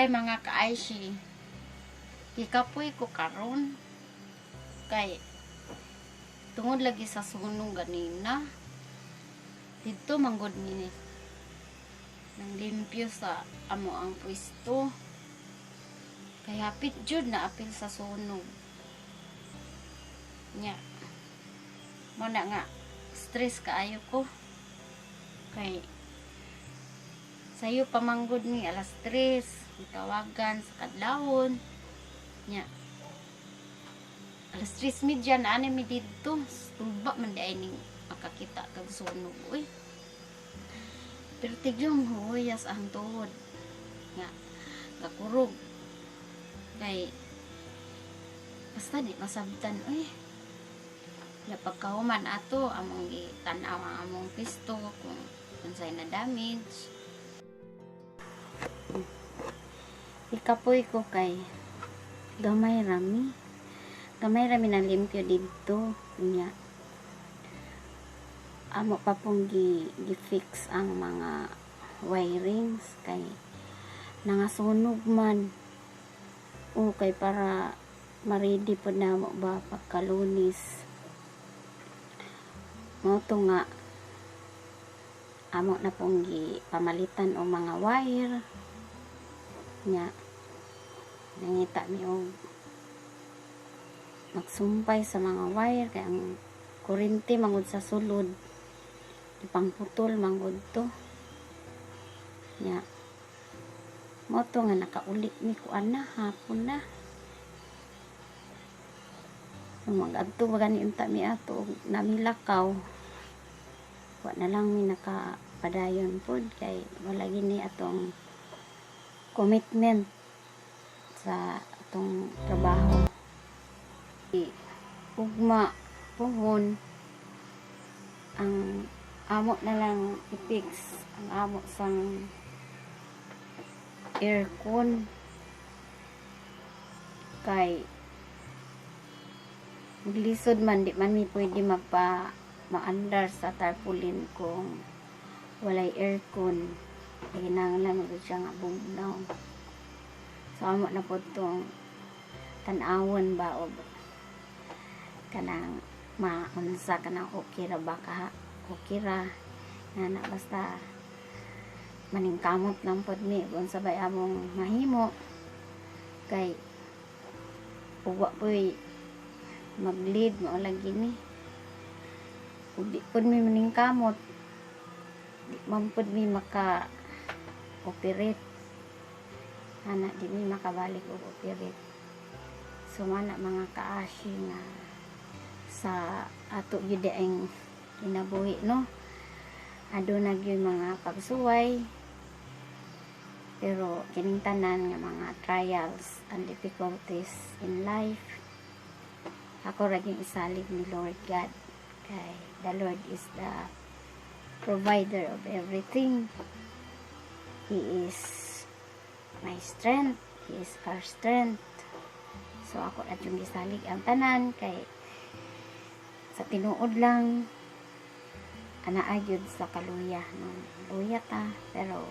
Hi, mga ka-Aishi. Gikapoy ko karon. Kay tungod lagi sa sunog ganina. Didto manggod ni nang limpyo sa amo ang pwesto. Kay hapit jud na apil sa sunog. Nya. Mao na nga stress kaayo ko. Kay sayo pa manggod ni alas 3, tawagan sa kadlawon. Nya. Alas 3:30 na ani mi didto. Tuba man diay ning makakita kag sunog, uy. Pero tigyong huyas ang tuhod. Nga gakurog. Kay basta di masabtan, uy. Ya, pagkahuman ato among gitan-aw ang among pisto kung unsay na damage. Ikapoy ko kay gamay rami. Gamay rami ng limpyo didto. Nya. Amo pa pong gi-fix ang mga wirings kay nangasunog man. O kay para ma-ready po namo ba pagka-Lunes. Mao to nga amo na pong gi pamalitan og mga wire. Nya nangita mi og magsumpay sa mga wire kay ang kuryente mangud sa sulod ipangputol mangud to. Nya mao to nga nakauli mi kuan na, hapon na. So mag-adto ba gani unta mi ato og namilakaw. Wa na lang mi nakapadayon pod kay wala gini atong commitment sa atong trabaho. Ugma puhon ang amo na lang i-fix ang amo sang aircon kay maglisod man, di man mi pwede magpa maandar sa tarpaulin kung walay aircon. Kay kinahanglan man gud siya nga bugnaw. So amo na pod tong tan-awon ba og kanang maunsa, kanang okay ra ba ka, okay ra nga na, basta maningkamot lang pod mi kung sabay among mahimo kay uwa po'y mag-lead mao lagi ni. Ug di pod mi maningkamot, di man pod mi maka operate ana, di mi makabalik og operate. So mana, mga kaashi, nga sa ato gyud ang kinabuhi, no, aduna gyud mga pagsuway, pero kining tanan nga mga trials and difficulties in life, ako ra gyud isalig ni Lord God kay the Lord is the provider of everything. He is my strength. He is our strength. So ako ra yung gisalig ang tanan kay sa tinuod lang anaa gyud sa kaluya, no? Luya ta, pero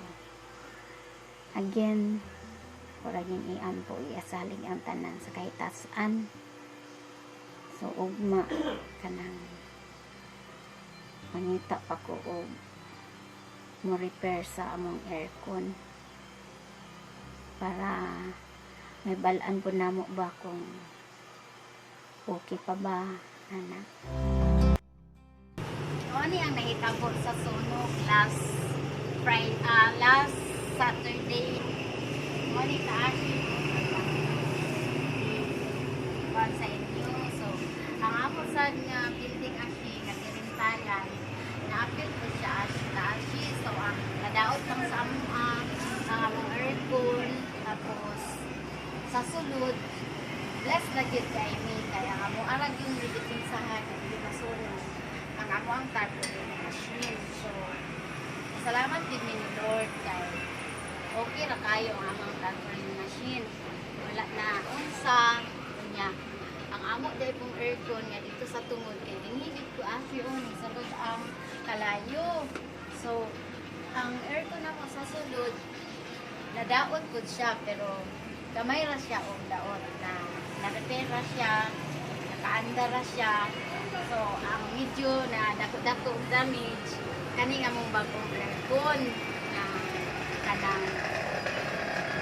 again, wala gyud iampo, iasalig ang tanan sa kahitasan. So ugma kanang mangita pa ko og mo repair sa among aircon para may balaan po namo ba kung okay pa ba ana. Ano ang nahitabo sa sunog last Friday, last Saturday? Mo ni kaashi kuan sa inyo. So, ang amo sa nga building, ashi, nga girentalan, naapil po siya, ashi, kaashi. So, ang nadaot lang sa among ang among aircon, tapos sa sulod, bless na gyud kay mi kaya ang amo arag yung gidepensahan nga di masunog ang amo ang tarpaulin machine. So, salamat din ni Lord kay okay ra kayo ang among tarpaulin machine. Wala na unsa niya. Ang amo dahil pong aircon nga dito sa tungod kay dingi ko ashi on sulod ang kalayo. So, ang aircon namo sa sulod Nadaot pud siya, pero gamay ra siya og daot na na-repair ra siya, nakaandar ra siya. So ang medyo na dako-dako og damage kani nga mong bagong aircon na kanang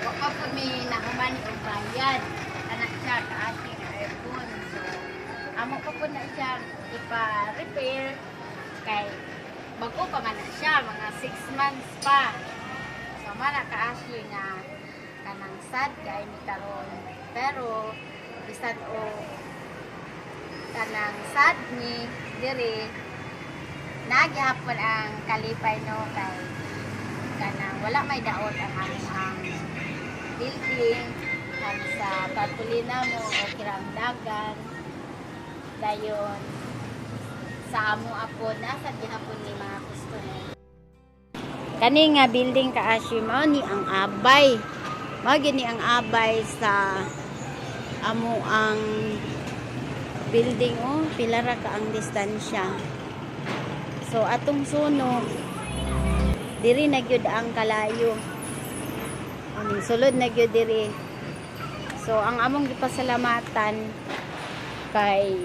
wa pa pud mi nahuman og bayad kana siya kaasi nga aircon. So amo pa pud na siya ipa-repair kay bago pa man na siya, mga 6 months pa. So mana kaasi nga kanang sad kay mi karon, pero bisan o kanang sad ni diri, nagihapon ang kalipay, no, kay kanang wala may daot ang among ang building ang sa tarpaulin mo o kirang dagan. Dayon sa amo apo nasa gihapon ni mga customer. Kani nga building kaashi, mao ni ang abay, mao gini ang abay sa amo ang building. Oh, pila ra ka ang distansya. So atong sunog diri na gyud ang kalayo. Aning sulod na gyud diri. So ang among gipasalamatan kay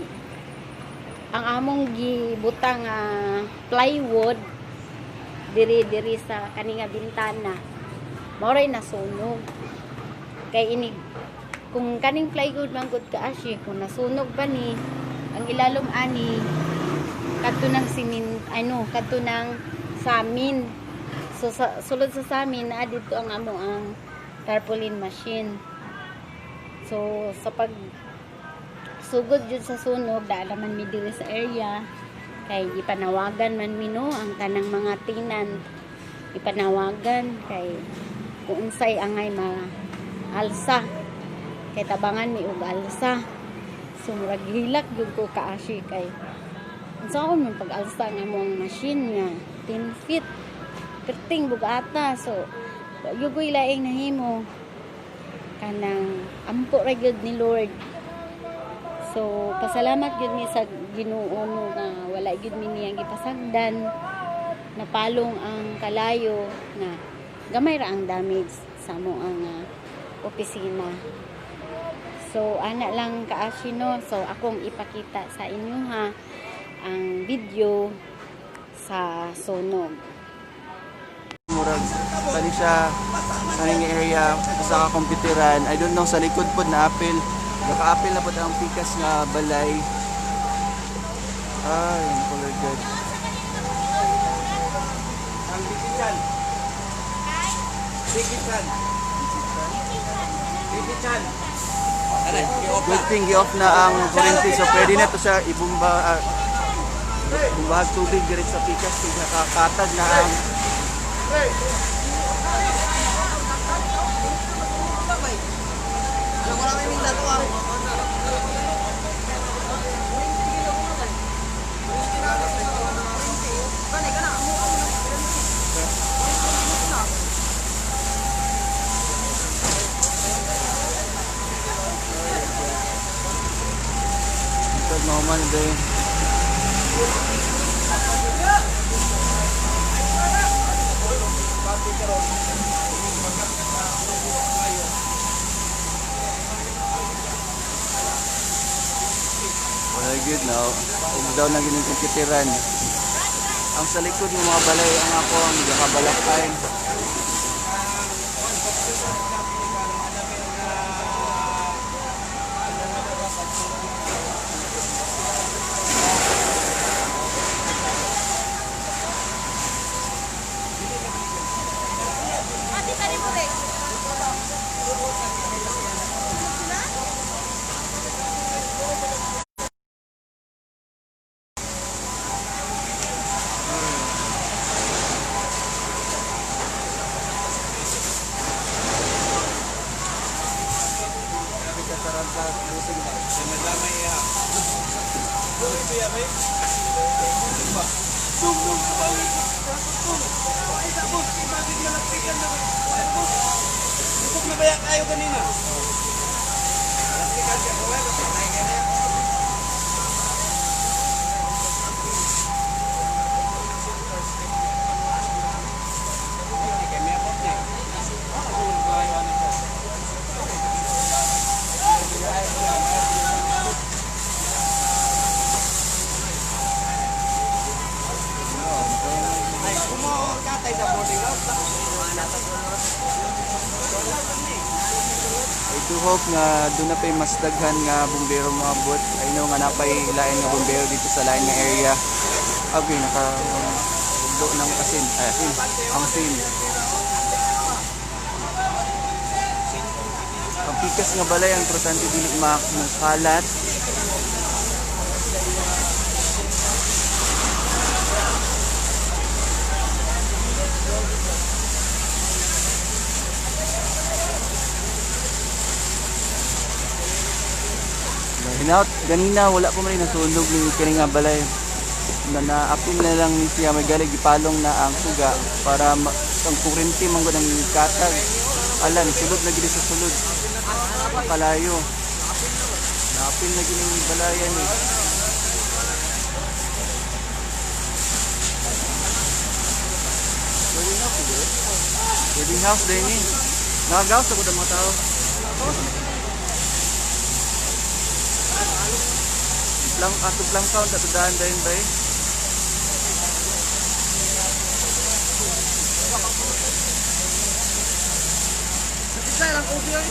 ang among gibutang nga plywood diri diri sa kani nga bintana, mao ray nasunog. Kay inig kung kaning plywood man gud kaashi, kung nasunog ba ni ang ilalom ani, kadto ng simin, ano, kadto ng samin. So sa sulod sa samin naa dito ang amo ang tarpaulin machine. So sa pag sugod jud sa sunog, dala man mi diri sa area kay gipanawagan man mi, no, ang kanang mga tenant ipanawagan kay kung unsay angay ma alsa kay tabangan mi og alsa. So murag hilak gyud ko kaashi kay unsaon man pag alsa nga among machine nga 10 feet, perting bugata. So wa gyud ko'y laing nahimo, kanang ampo ra gyud ni Lord. So pasalamat gyud mi sa Ginoo, no, nga wala gyud mi niyang gipasagdan. Napalong ang kalayo nga gamay ra ang damage sa amo ang opisina. So ana lang kaashi, no. So akong ipakita sa inyo ha ang video sa sunog. Murag kani siya, kaning area sa ka-computeran. I don't know, sa likod pod na apil. Naka-apil na pod ang pikas nga balay. Ay, naku, Lord God. Ang digital. Digital. Digital. Good thing gi-off na ang kuryente, so pwede na to siya ibumba, bumbahag tubig diri sa pikas kay nakakatag na ang. Ito mahuman din. Wala good now. Ug daw na gining computeran. Ang sa likod ng mga balay ang ako ang nakabalakay. hope nga doon na pa'y mas daghan nga bumbero moabot. I know nga napay lain nga bumbero dito sa lain nga area. Okay, naka do ng asin. Ay, asin. Ang sin. Ang pikas nga balay ang importante dili makalat. Hinaut ganina wala pa man rin nasunog ni kini nga balay. Na naapil na lang ni siya, may gali gipalong na ang suga para ang kuryente man gud ang katag. Ala, sulod na gid sa sulod. Kalayo. Naapil na gid ni balayan ni. Boarding house siguro. Boarding house din ni. Nakagawas ako ng mga tao. Lang ato lang count ato daan dayon bay. Isa lang ubi oy.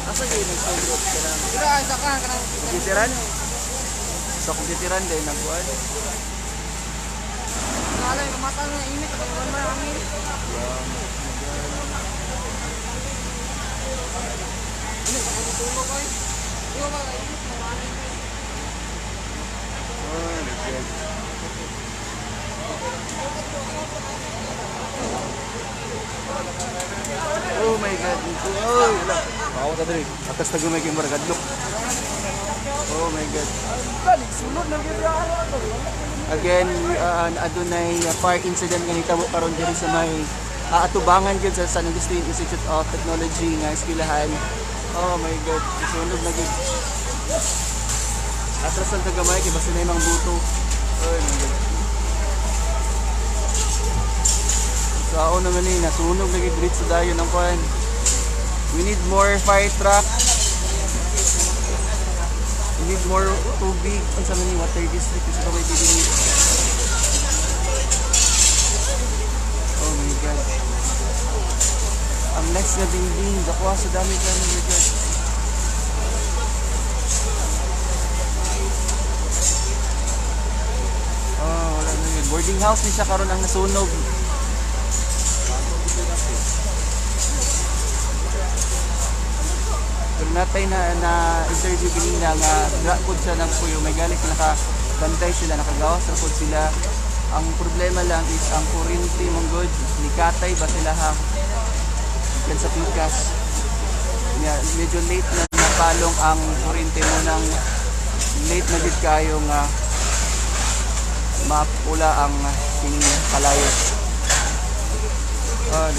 Asa gyud nagsulod ka lang? Dira ay sa kan kanang Kompyuteran? Sa kompyuteran dahil nagkuhan. Alay mamata na init kay wala man hangin. Ano sa kung tulog oy? Di ba init na hangin? Oh my God. Oh my God. Oh, wala. Bawa ta diri. Atas ta gumay kay maragadlok. Oh my God. Again, adunay fire incident nga nitabo karon diri sa may atubangan gyud sa San Agustin Institute of Technology nga eskwelahan. Oh my God, sunog na gyud. Atras ang tagamay kay basta na imang buto. Oh my God. Sao naman ni nasunog na gyud diri sa dayon ang kuan. We need more fire truck. We need more tubig. Unsa man ni water district sa may tubig. Oh my God. Ang next na building, dakuha sa dami ka my God. Oh, wala na yun. Boarding house ni siya karon ang nasunog. Pero natay na interview kanina nga dra pod siya ng puyo, may galit nakabantay sila, nakagawas ra pod sila. Ang problema lang is ang kuryente mong good, nikatay ba sila ha? Yan sa pikas. Nya, medyo late na napalong ang kuryente mo nang late na gid kayo nga mapula ang kining kalayo. Oh,